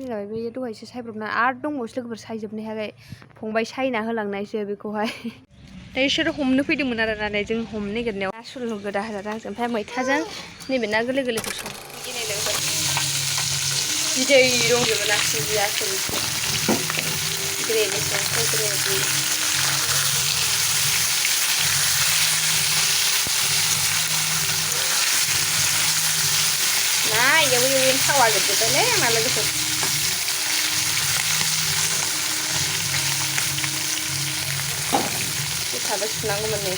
जाबाय बेयो दहायसो सायब्रबना आरो दंबावोसो लोगोफोर सायजोबनो हायाखै फंबाय सायना होलांनायसो बेखौहाय दा बिसोर हमनो फैदोंमोन आरो नाथाय जों हमनो नागिरनायाव ना सल गोदा होजादों आंजों ओमफ्राय मैथाजों नैबे ना गोरलै गोरलैखौ सं दिनै लोगोफोर बिदै दंजोबो ना सिंगिया ग्रेभि संख्रि ग्रेभि ना एवैनो थावा जोबजोब्बायलै आंना लोगोफोर थाबो सुनांगौमोन नै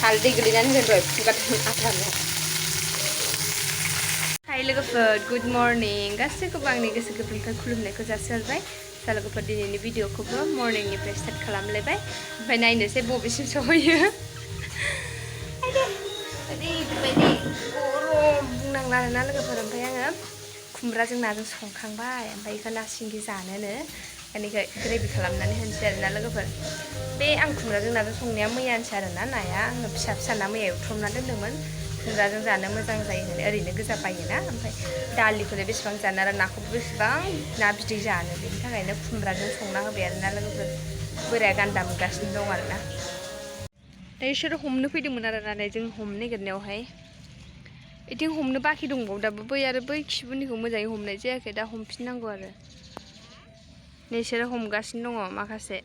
हालदै गोलैनानै होगोन दहाय फुगारदोंमोन आधानो हाय लोगोफोर गुड मर्निं गासैखौबो आंनि गोसो गोरबोनिफ्राय खुलुमनायखौ जासिहरबाय दा लोगोफोर दिनैनि भिडिअखौबो मर्निंनिफ्राय स्टार्ट खालामलायबाय ओमफ्राय नायनोसै बबेसिम सहैयो ओरैबायदि गरम बुंनांला आरोना लोगोफोर ओमफ्राय आङो खुमब्राजों नाजों संखांबाय ओमफ्राय बेखौ ना सिंगि जानोनो बेनिखाय ग्रेभि खालामनानै होनोसै आरोना लोगोफोर बे आं खुमब्राजों नाजों संनाया मैयानोसै आरोना नाया आङो फिसा फिसा ना मैया एवथ्रमना दोन्दोंमोन खुमब्राजों जानो मोजां जायो होननानै ओरैनो गोजा बायोना ओमफ्राय दालिखौलाय बेसेबां जानो आरो नाखौबो बेसेबां ना बिदै जानो बेनि थाखायनो खुमब्राजों संना होबाय आरोना लोगोफोर बोराया गान्दा मोनगासिनो दं आरोना दा बिसोरो हमनो फैदोंमोन आरो नाथाय जों हमनो नागिरनायावहाय बिथिं हमनो बाखि दंबावो दाबो बै आरो बै खिबुनिखौ मोजाङै हमनाय जायाखै दा हमफिननांगौ आरो नोंसोरो हमगासिनो दङ माखासे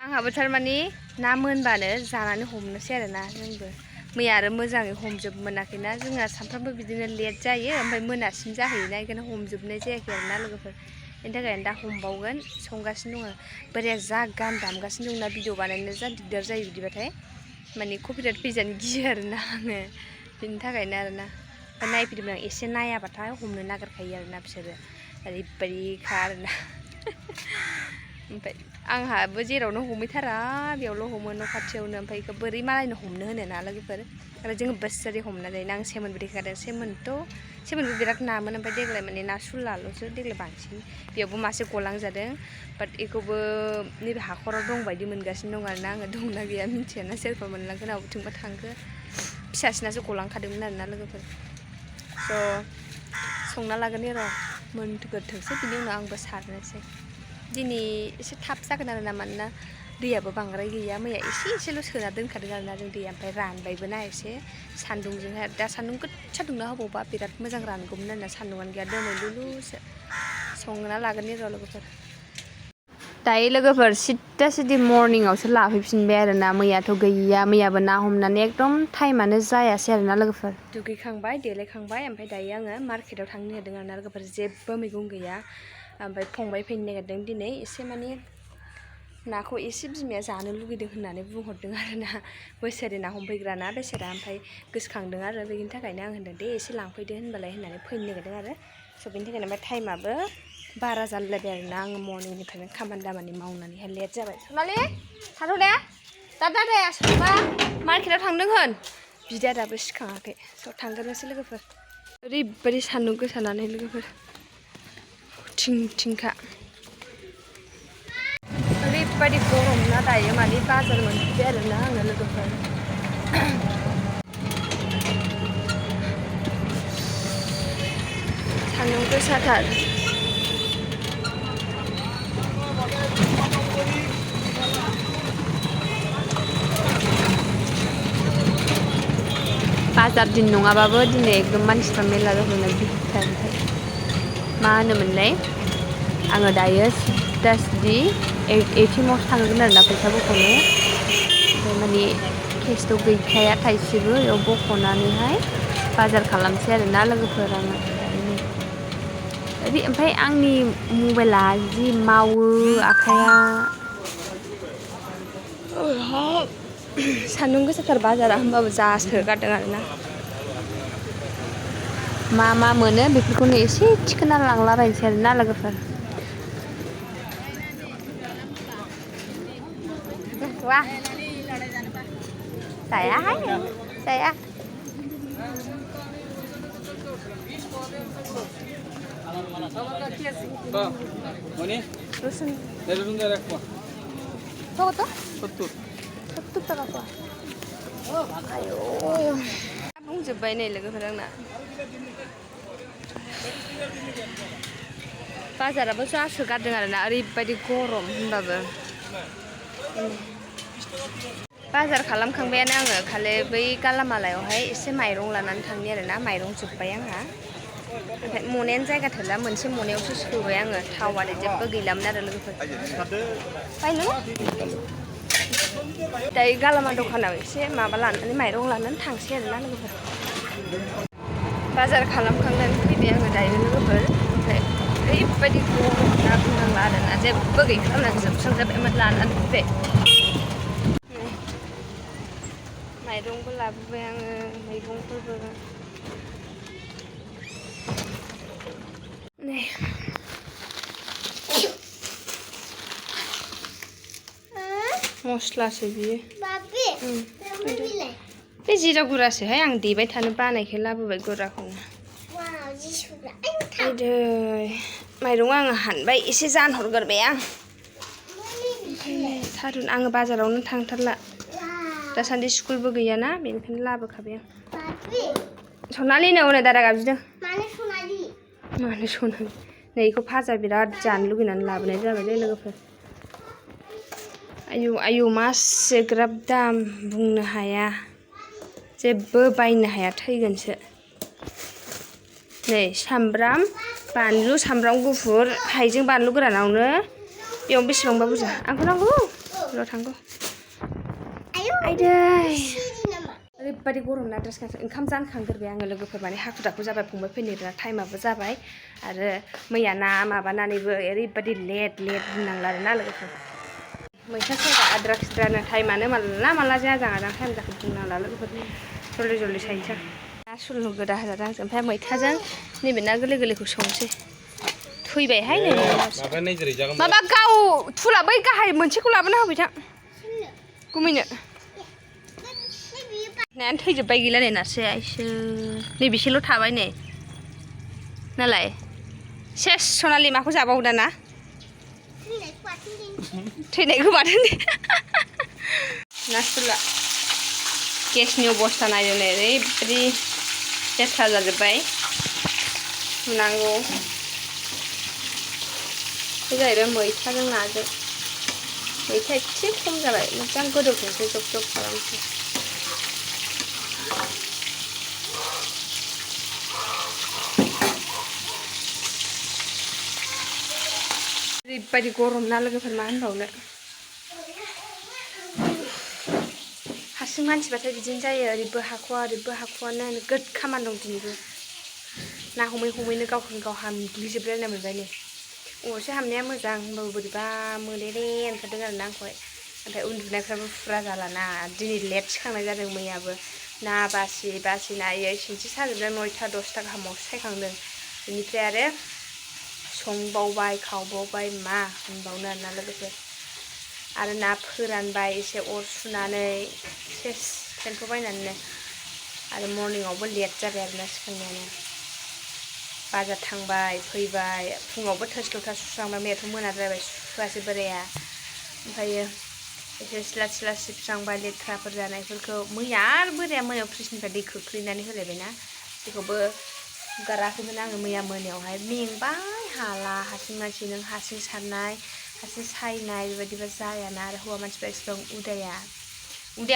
आंहाबो थारमाने ना मोनबानो जानानै हमनोसै आरोना जोंबो मैया आरो मोजाङै हमजोब मोनाखैना जोंहा सानफ्रामबो बिदिनो लेट जायो ओमफ्राय मोनासिम जाहैयोना बेखायनो हमजोबनाय जायाखै आरोना लोगोफोर बेनि थाखायनो दा हमबावगोन संगासिनो दङ बोराया जा गान दामगासिनो दंना भिडिअ बानायनो जा दिगदार जायो बिदिबाथाय माने कपिराइट फैजानो गियो आरोना आङो बेनि थाखायनो आरोना ओमफ्राय नायफैदोंमोन आं एसे नायाबाथाय हमनो नागिरखायो आरोना बिसोरो ओरैबायदिखा आरोना ओमफ्राय आंहाबो जेरावनो हमहैथारा बेयावल' हमो न' खाथियावनो ओमफ्राय बेखौ बोरै मालायनो हमनो होनो ना लोगोफोर आरो जोङो बोसोरै हमना जायोना आं सेमोनबो देखायदों सेमोनबो बिराद नामोन ओमफ्राय देग्लाय माने ना सुल्लाल'सो देग्लाय बांसिन बेयावबो मासे गलांजादों बाट बेखौबो नैबे हाखराव दं बायदि मोनगासिनो दं आरोना आङो दंना गैया मिन्थियाना सोरबा मोनलांगोन बबेथिंबा थांखो फिसासिनासो गलांखादोंमोन आरोना लोगोफोर स' संना लागोन र' मोनगोरथोंसै बिनि उनाव आंबो सारनोसै दिनै एसे थाब जागोन आरोना मानोना दैयाबो बांद्राय गैया मैया एसेल' सोना दोनखादों आरोना जों दैया ओमफ्राय रानबायबो ना एसे सान्दुंजोंहाय दा सान्दुं गोसा दुंना होबावबा बिराद मोजां रानगौमोन आरोना सान्दुंआनो गैया दोमैलुलुसो संना लागोन र' लोगोफोर दायो लोगोफोर सिद्दा सिद्दि मर्निंआवसो लाफैफिनबाय आरोना मैयाथ' गैया मैयाबो ना हमनानै एकदम टाइमानो जायासै आरोना लोगोफोर दुगैखांबाय देलायखांबाय ओमफ्राय दायो आङो मार्केटाव थांनो नागिरदों आरोना लोगोफोर जेबो मैगं गैया ओमफ्राय फंबाय फैनो नागिरदों दिनै एसे माने नाखौ एसे बिमाया जानो लुगैदों होननानै बुंहरदों आरोना बोसोरै ना हमफैग्रा ना बेसारा ओमफ्राय गोसोखांदों आरो बेनि थाखायनो आं होनदों दे एसे लांफैदो होनबालाय होननानै फैनो नागिरदों आरो स' बेनि थाखायनो ओमफ्राय टाइमाबो बारा जालायबाय आरोना आङो मर्निंनिफ्रायनो खामानि दामानि मावनानैहाय लेट जाबाय सनालि थाथ' दे दा दादाया सोरबा मार्केटाव थांदों होन बिदाया दाबो सिखाङाखै स' थांग्रोनोसै लोगोफोर ओरैबायदि सान्दुं गोसानानै लोगोफोर थिंखा ओरैबायदि गरम ना दायो माने बाजार मोनफैबाय आरोना आङो लोगोफोर सान्दुं गोसाथार बाजार दिन नङाबाबो दिनै एकदम मानसिफ्रा मेला जादोंना बिहिरथार मा होनोमोनलाय आङो दायो सिद्दा सिद्दि एटिएमावसो थांगोन आरोना फैसा बख'नो ओमफ्राय माने केसथ' गैखाया थाइसेबो बेयाव बख'नानैहाय बाजार खालामसै आरोना लोगोफोर आङो ओमफ्राय आंनि मबाइला जि मावो आखाइया सान्दुं गोसाथार बाजारा होमबाबो जासोगारदों आरोना मा मा मोनो बेफोरखौनो एसे थिखोना लांलाबायनोसै आरोना लोगोफोर वा जायाहाय जाया রসুন কত 70 টাকা তো আয়ো बुंजोब्बाय नै लोगोफोर आंना बाजाराबो जासो गारदों आरोना ओरैबायदि गरम होनबाबो बाजार खालामखांबायानो आङो खालि बै गालामालायावहाय एसे माइरं लानानै थांनि आरोना माइरं जोब्बाय आंहा ओमफ्राय मनायानो जायगा थोला मोनसे मनायावसो सोबाय आङो थावानो जेबो गैलामोन आरो लोगोफोर बायनो दायो गालामा दखानाव एसे माबा लानानै माइरं लानानै थांसै आरोना लोगोफोर बाजार खालामखांनानै फैबाय आङो दायो लोगोफोर ओमफ्राय ओरैबायदि गरम ना बुंनांला आरोना जेबो गैखालामनानै जोबस्रांजोब्बायमोन लानानै फैबाय माइरंबो लाबोबाय आङो मैगंफोरबो नै मस्लासो बियो बे जिरा गुरासोहाय आं देबाय थानो बानायखाय लाबोबाय गुराखौनो माइरं आङो हानबाय एसे जानहरग्रोबाय आं थारुन आङो बाजारावनो थांथारला दासान्दि स्कुलबो गैयाना बेनिखायनो लाबोखाबाय आं सनालिनो हनै दादा गाबज्रिदों मानो सनालि नै बेखौ भाजा बिराद जानो लुगैनानै लाबोनाय जाबाय लोगोफोर आयौ आयौ मासेग्राब दाम बुंनो हाया जेबो बायनो हाया थैगोनसो नै सामब्राम बानलु सामब्राम गुफुर हाइजें बानलु गोरानावनो बेयाव बेसेबांबा बुरजा आंखौ नांगौ र' थांगौ आइदै ओरैबायदि गरम ना ड्रेस गाननो ओंखाम जानखांग्रोबाय आङो लोगोफोर माने हाखु दाखु जाबाय फंबाय फैनो टाइमाबो जाबाय आरो मैया ना माबानानैबो ओरैबायदि लेट बुंनांला आरोना लोगोफोर मैथा सायबा आद्रा खिद्रानो टाइमानो माला जाया आजां टाइम जाखो बुंनांला लोगोफोर जल्दि सायनोसै ना सुल गोदा होजादों आंजों ओमफ्राय मैथाजों नैबे ना गोरलै गोरलैखौ संसै थैबायहाय नै माबा गाव थुला बै गाहाय मोनसेखौ लाबोना होबाय थां गुमैनो नायानो थैजोब्बाय गैला नै नास्राया नैबेसेल' थाबाय नै नालाय सेस सनालि माखौ जाबावो दाना थैनायखौ बाथोन दे नासुला गेसनि अबस्था नायदो नै ओरैबायदि लेथ्रा जाजोब्बाय सुनांगौ बे जाहैबाय मैथाजों नाजों मैथा एसे खम जाबाय मोजां गोदौथोंसै जब खालामसै ओरैबायदि गरम ना लोगोफोर मा होनबावनो हारसिं मानसिबाथाय बिदिनो जायो ओरैबो हाख'वा ओरैबो हाख'वानो नोगोद खामानि दं दिनैबो ना हमैनो गावखौनो गाव हामग्लिजोबलायनाय मोनबाय नै अब'से हामनाया मोजां होमबाबो बोरैबा मोलेले ओंखारदों आरोना आंखौहाय ओमफ्राय उन्दुनायफ्राबो फुरा जालाना दिनै लेट सिखांनाय जादों मैयाबो ना बासि नायै सिनस्रि साजोबदों 9टा 10टा गाहामावसो सायखांदों बेनिफ्राय आरो संबावबाय खावबावबाय मा होनबावनो आरोना लोगोफोर आरो ना फोरानबाय एसे अर सुनानै सेस फेनखौ बायनानैनो आरो मर्निंआवबो लेट जाबाय आरोना सिखांनायानो बाजार थांबाय फैबाय फुङावबो थोरसि लथा सुस्रांबाय मैयाथ' मोनाद्रायबाय सुखुआसै बोराया ओमफ्रायो एसे सिला सिबस्रांबाय लेथ्राफोर जानायफोरखौ मैया आरो बोराया मोनायाव फ्रिजनिफ्राय दै खोख्लैनानै होलायबायना बेखौबो गाराखैमोन आङो मैया मोनायावहाय मेंबाय हाला हारसिं मानसि नों हारसिं सारनाय हारसिं सायनाय बेबायदिबा जायाना आरो हौवा मानसिफ्रा एसेबां उदाया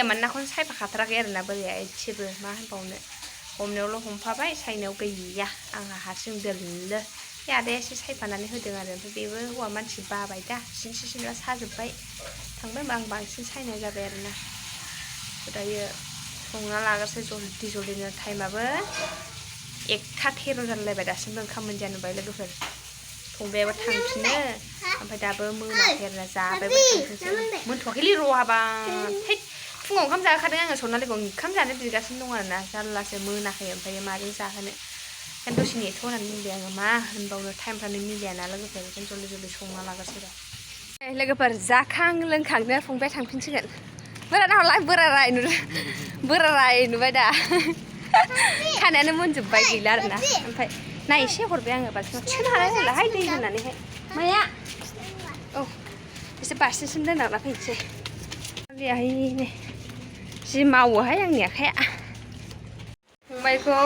माने नाखौनो सायफाखाथाराखै आरोना बोराया एसेबो मा होनबावनो हमनायावल' हमफाबाय सायनायाव गैया आंहा हारसिं दोल्लो बे आदाया एसे सायफानानै होदों आरो ओमफ्राय बेबो हौवा मानसि बाबाय दा सिनस्रि सिनला साजोब्बाय थांबाय होनबा आं बांसिन सायनाय जाबाय आरोना दायो संना लाग्रोसै जल्दिनो टाइमाबो 1टा 13 जालायबाय दासिमबो ओंखाम मोनजाया नुबाय लोगोफोर फंबायाबो थांफिनो ओमफ्राय दाबो मोनाखै आरोना जाबायबो थांफिनसै मोनथ'वाखैलै र' हाबाब फुङाव ओंखाम जाखादों आङो सनालिखौ ओंखाम जानो बिगासिनो दं आरोना जारलासो मोनाखै ओमफ्राय माजों जाहोनो ओंखायनो दसे नेथ' होननानै बुंबाय आङो मा होनबावनो टाइमफ्रानो मिलायाना लोगोफोर ओंखायनो जल्दि संना लाग्रोसै र' लोगोफोर जाखां लोंखांनो फंबाया थांफिनसिगोन बोराराय नुबाय दा खानायानो मोनजोब्बाय गैला आरोना ओमफ्राय ना एसे हरबाय आङो बाल्थिङाव थिखोनो हानाय नंलाहाय दै होनानैहाय माया औ एसे बाल्थिंसिम दोनलांना फैनोसै नै जि मावोहाय आंनि आखाइया फंबायखौ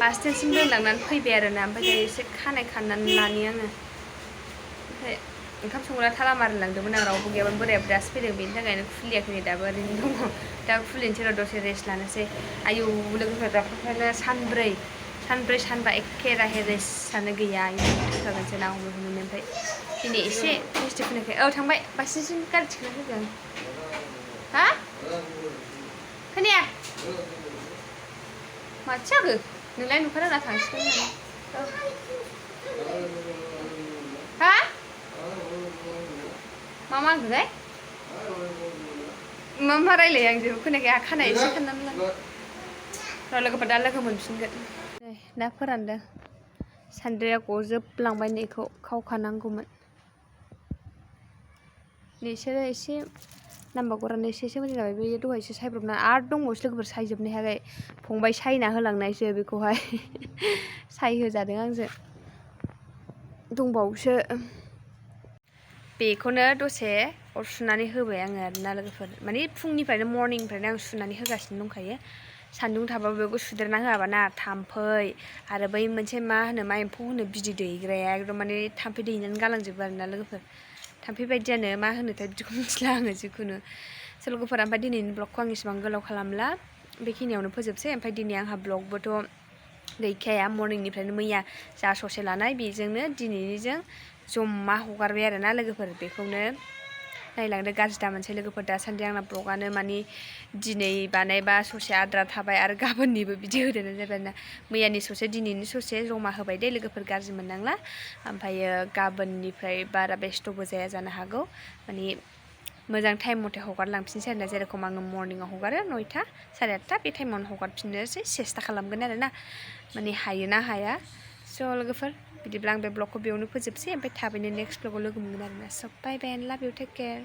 बास स्टेन्डसिम दोनलांनानै फैबाय आरोना ओमफ्राय दायो एसे खानाय खाननानै लानि आङो ओमफ्राय ओंखाम संग्रा थाला मारिलांदोंमोन आं रावबो गैयामोन बोरायाबो दासो फैदों बेनि थाखायनो खुलियाखै दाबो ओरैनो दङ दा खुलिनोसै र' दसे रेस्ट लानोसै आयौ लोगोफोर दाख्लैनिफ्रायनो सानब्रै सानबा एखे राहे रेस्टआनो गैया थैखागोनसो ना हमनो हमनो ओमफ्राय दिनै एसे रेस्ट फैनायखाय औ थांबाय बासिसिम गारि थिखोना फैबाय आं हा खोनाया माथो जाखो नोंलाय नुखादों ना थांसिगोन होननानै हा मा होनखोथाय मा रायलायो आं जेबो खोनायाखै आंहा खानाय एसे खाननानै ला र' लोगोफोर दा लोगो मोनफिनगोन नै ना फोरानदों सान्द्रिया गजोबलांबाय नैखौ खावखानांगौमोन नोंसोरो एसे नांबावगौ राननो एसे मोजां जाबाय बे दहायसो सायब्रबना आरो दंबावोसो लोगोफोर सायजोबनो हायाखै फंबाय सायना होलांनायसो बेखौहाय सायहोजादों आंजों दंबावोसो बेखौनो दसे अर सुनानै होबाय आङो आरोना लोगोफोर माने फुंनिफ्रायनो मर्निंनिफ्रायनो आं सुनानै होगासिनो दंखायो सान्दुं थाबाबो बेखौ सुदेरना होआबाना थाम्फै आरो बै मोनसे मा होनो मा एम्फौ होनो बिदै दैग्राया एकदम माने थाम्फै दैनानै गालांजोबो आरोना लोगोफोर थाम्फै बायदियानो मा होनोथाय बिदिखौ मिथिला आङो जिखुनु लोगोफोर ओमफ्राय दिनैनि ब्लगखौ आं इसेबां गोलाव खालामला बेखिनियावनो फोजोबसै ओमफ्राय दिनै आंहा ब्लगबोथ' गैखाया मर्निंनिफ्रायनो मैया जा ससे लानाय बेजोंनो दिनैनिजों जमा हगारबाय आरोना लोगोफोर बेखौनो नायलांदो गाज्रि दामोनसै लोगोफोर दासान्दि आंना ब्लगानो मानि दिनै बानायबा ससे आद्रा थाबाय आरो गाबोननिबो बिदि होदेरनाय जाबाय आरोना मैयानि ससे दिनैनि ससे जमा होबाय दे लोगोफोर गाज्रि मोननांला ओमफ्रायो गाबोननिफ्राय बारा बेस्थ'बो जाया जानो हागौ मानि मोजां टाइम मथे हगारलांफिनसै आरोना जेरेखम आङो मर्निंआव हगारो 9टा 8:30 बे टाइमावनो हगारफिननोसै सेस्था खालामगोन आरोना माने हायोना हाया स' लोगोफोर बिदिब्ला आं बे ब्लगखौ बेयावनो फोजोबसै ओमफ्राय थाबैनो नेक्स्ट ब्लगाव लोगो मोनगोन आरोना स' बाय बाय एन्ड लाभ इउ टेक केयार